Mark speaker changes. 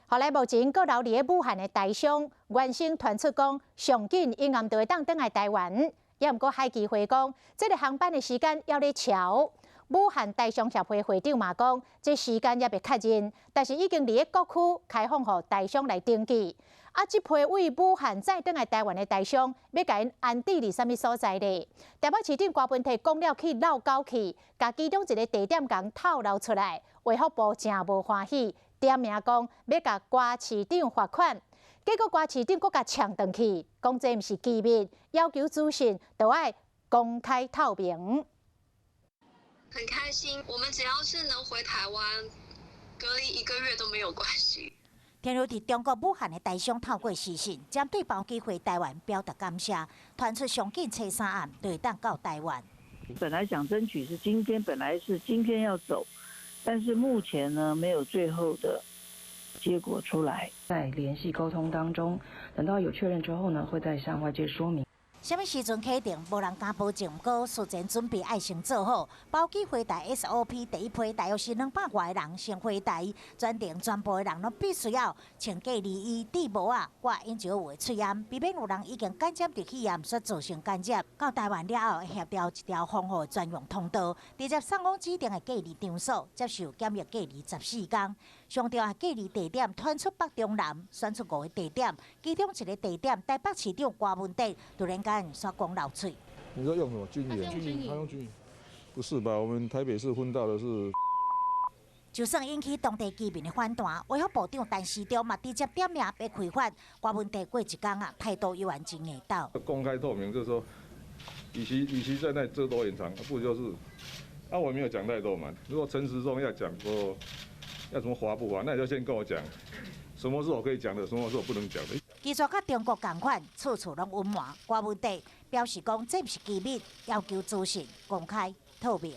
Speaker 1: 後來目前閣留佇咧武漢的台商，原先傳出講上緊應暗就會當轉來台灣，也毋過海基會講，這個航班的時間猶咧喬。武漢台商協會會長嘛講，這時間猶未確認，但是已經佇咧各區開放予台商來登記。啊，這批對武漢再轉來台灣的台商，欲共𪜶安置佇啥物所在咧？台北市長柯文哲講了去落狗氣，共其中一个地點共透露出來，衛福部誠無歡喜，點名講欲共柯市長罰款。結果柯市長閣共嗆轉去，講這毋是機密，要求資訊都愛公開透明。
Speaker 2: 很開心，我們只要是能回台灣，隔離一個月都沒有關係。
Speaker 3: 停留佇中國武漢的台商透過視訊，針對包機回台灣表達感謝，傳出上緊初三暗就會當到台灣。
Speaker 4: 本來想爭取是今天，本來是今天要走，但是目前呢沒有最後的結果出來。
Speaker 5: 在聯繫溝通當中，等到有確認之後呢，會再向外界說明。
Speaker 3: 啥物時陣啟程，無人敢保證。毋過事前準備愛先做好，包機回台 SOP 第一批大約是200外個人先回台，全程全部的人攏必須要穿隔離衣、戴帽仔、掛飲酒有的喙罨，避免有人已經感染著肺炎，煞造成感染。到台灣了後，協調一條防護專用通道，直接送往指定的隔離場所，接受檢疫隔離14天。上重要隔離地點傳出北中南，選出五个地點，其中一个地點台北市長柯文哲突然間煞講漏喙。
Speaker 6: 你說用什麼軍營？軍營，他用軍營？不是吧？我們台北市分到的是。
Speaker 3: 就算引起當地居民的反彈，衛福部長陳時中嘛直接點名欲開罰。柯文哲過一工啊，態度依然真硬斗。
Speaker 6: 公開透明，就是說，與其在那遮躲掩藏，不如就是，啊，我沒有講太多嘛。如果陳時中要講說要怎麼罰不罰，那你就先跟我講，什麼是我可以講的，什麼是我不能講的。
Speaker 3: 其實佮中國仝款，處處攏隱瞞。柯文哲表示講，這毋是機密，要求資訊公開透明。